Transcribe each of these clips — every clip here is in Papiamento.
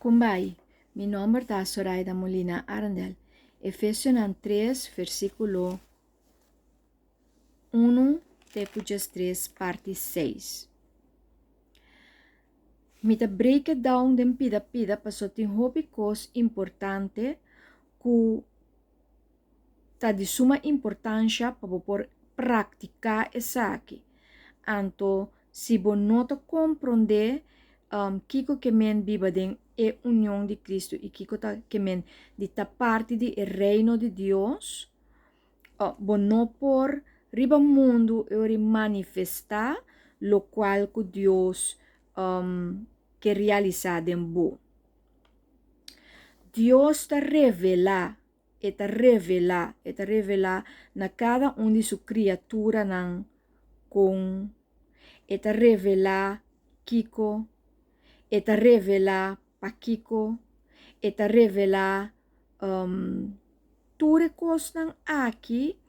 Kumbai, mi nomber ta Soraida Molina Arendel. Efesionan 3, versíkulo 1 te ku 13, parti 6. Mi ta break it down den pida pida paso tin hopi kos importante ku ta di suma importansha pa bo por praktiká esaki. Anto si bo no ta komprondé kiko ke men biba den e union di Kristu i kiko ta ke men di ta parti di e reino di Dios, bo no por riba mundu e ora manifestá lokual ku Dios ke realisá den bo. Dios ta revelá E ta revelá, e ta revelá na kada un di su kriaturanan kon E ta revelá kiko, E ta revelá pakiko, E ta revelá tur e kosnan aki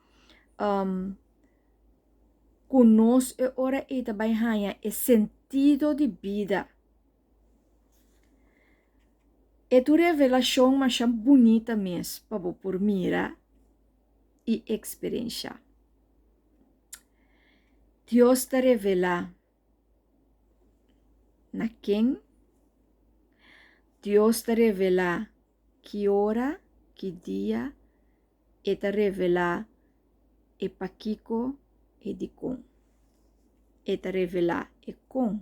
ku nos e ora ei ta bai haña e sentido di bida. E ta un revelashon masha bunita mes pa bo por mira i eksperenshá. Dios ta revelá na ken? Dios ta revelá ki ora, ki dia, e ta revelá e pakiko i dikon. E ta revelá e kon.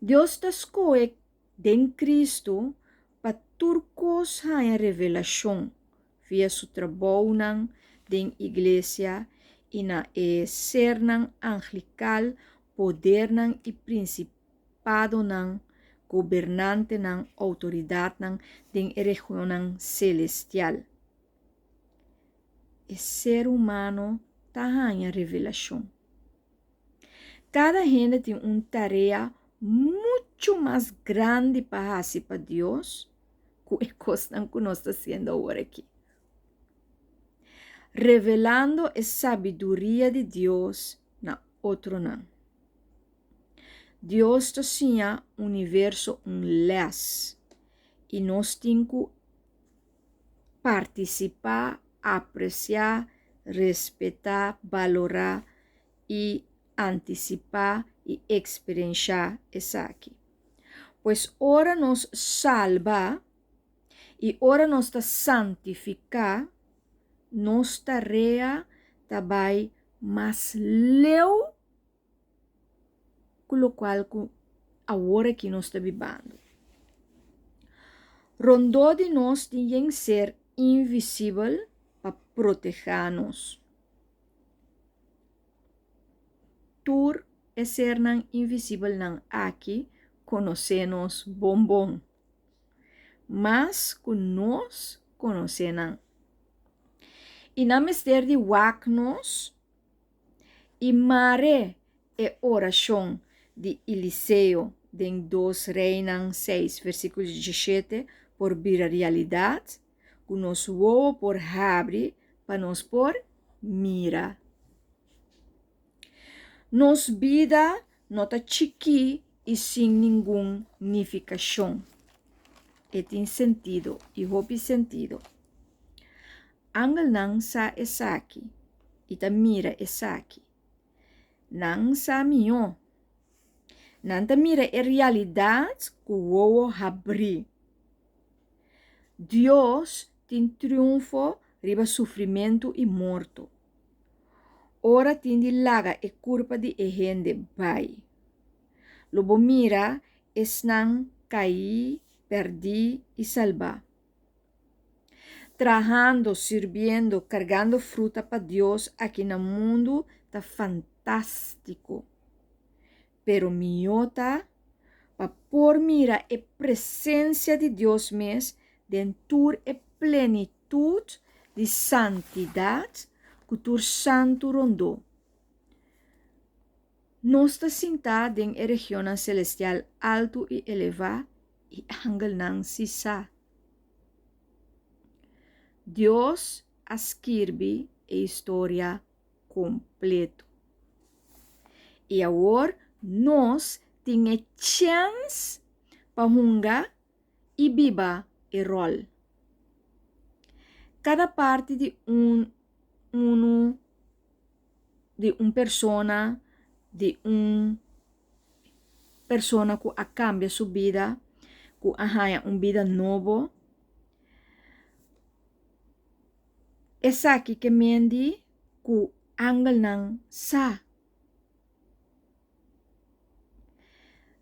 Dios ta skohe den Kristu pa tur kos haña revelashon via su trabounan den iglesia i na e sernan anglikal, podernan i prinsipadonan, gobernantenan, outoridatnan den e regionnan selestial. E ser humano ta haña revelashon. Kada hende tin un tarea muchu mas grandi pa hasi pa Dios ku e kosnan ku nos ta hasiendo awor aki. Revelando e sabiduria di Dios na otronan. Dios ta siña universo un lès i nos tin ku partisipá, apresiá, respetá, balorá i antisipá i eksperenshá esaki. Pues ora nos salba i ora nos ta santifiká, nos tarea ta bai mas leu ku lokual ku awor aki nos ta bibando. Rondó di nos tin yen ser invisibel pa protehá nos. Tur e sernan invisibelnan aki konosé nos bon bon, mas ku nos konosé nan. I nan mester di wak nos I mare e orashon di Eliseo den Dos Reinan seis versíkulo diesshete por bira realidat, ku nos wowo por habri pa nos por mira. Nos bida no ta chikí i sin ningun nifikashon. E tin sentido, i hopi sentido. Angelnan sa esaki i ta mira esaki. Nan sa mihó. Nan ta mira e realidat ku wowo habrí. Dios tin triunfo riba sufrimentu i morto. Ora tin di laga e kurpa di e hende bai, lo bo mira esnan kaí, pèrdí i salbá. Trahando, sirbiendo, kargando fruta pa Dios aki na mundu ta fantástiko. Pero mihó ta pa por mira e presensia di Dios mes den tur e plenitut di santidat ku tur santu rondó. Nos ta sintá den e regionnan selestial altu i elevá i angelnan si sa. Dios a skirbi e historia kompleto. I awor nos tin e chèns. pa hunga i biba e ròl. Kada parti di un unu di un persona di un persona ku a kambia su bida, ku a haña un bida nobo. Esaki ke mendi ku angelnan sa.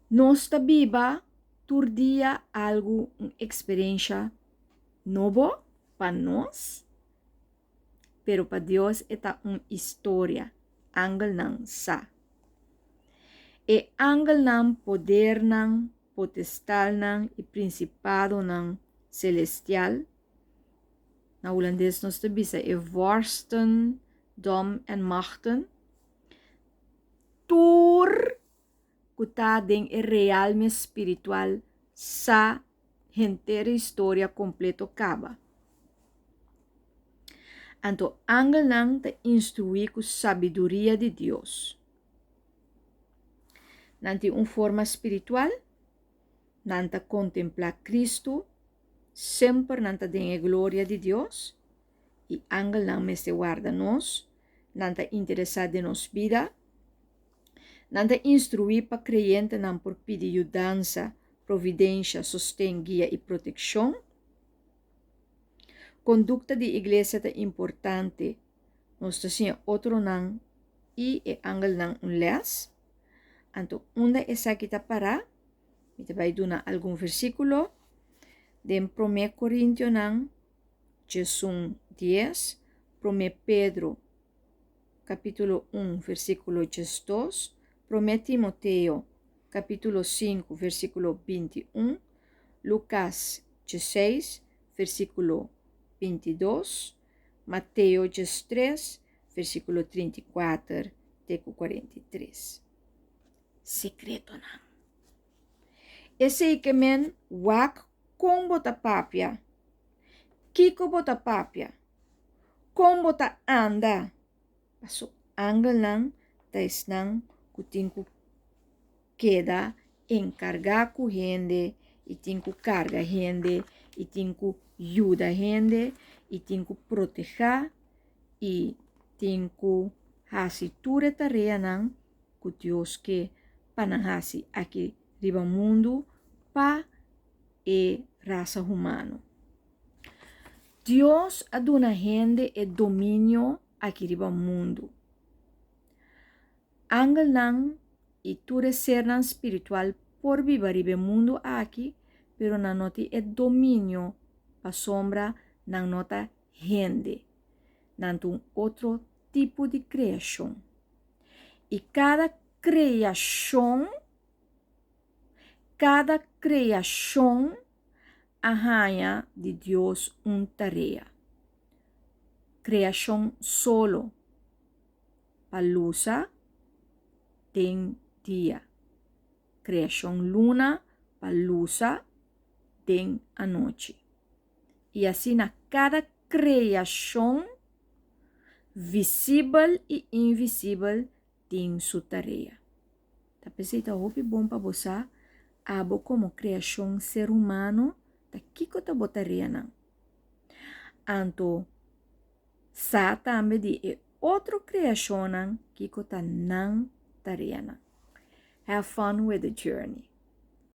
Nos ta biba tur dia algu un eksperensha nobo pa nos, pero pa Dios e ta un istoria. Angelnan sa. E angelnan, podernan, potestalnan i prinsipadonan selestial, na hulandes nos ta bisa e vorsten, dom en machten, Tur ku ta den e realme spiritual sa henter e historia kompleto kaba. Anto angelnan ta instruí ku sabiduria di Dios. Nan tin un forma spiritual, nan ta kontemplá Kristu, semper nan ta den e gloria di Dios, i angelnan mester warda nos, nan ta interesá den nos bida. Nan ta instruí pa kreyentenan por pidi yudansa, providensha, sosten, guia i protekshon. Kondukta di iglesia ta importante. Nos ta siña otronan i e angelnan un lès. Anto unda esaki ta pará? Mi ta bai duna algun versíkulo den Promé Korintionan 11 dies, Promé Pedro capítulo 1 versículo 12, Promé Timoteo capítulo 5 versículo 21, Lucas 16 versículo 22, Mateo 13 versículo 34 te ku 43. Sekretonan. Esei ke men wak kon bo ta papia, kiko bo ta papia, kon bo ta anda. Paso angelnan ta esnan ku tin ku keda enkargá ku hende i tin ku karga hende i tin ku yuda hende i tin ku protehá i tin ku hasi tur e tareanan ku Dios ke pa nan hasi aki riba mundu pa e rasa humano. Dios a duna hende e dominio aki riba mundu. Angelnan i tur e sernan spiritual por biba riba e mundu aki, pero nan no tin e dominio pasobra nan no ta hende. Nan ta un otro tipo di kreashon. I kada kreashon, kada kreashon a haña di Dios un tarea. Kreashon solo pa lusa den dia. Kreashon luna pa lusa den anochi. I asina kada kreashon, visibel i invisibel, tin su tarea. Ta p'esei ta hopi bon pa bo sa, abo komo kreashon ser humano, ta kiko ta bo tareanan. Anto, sa tambe di e otro kreashonnan kiko ta nan tareanan. Have fun with the journey.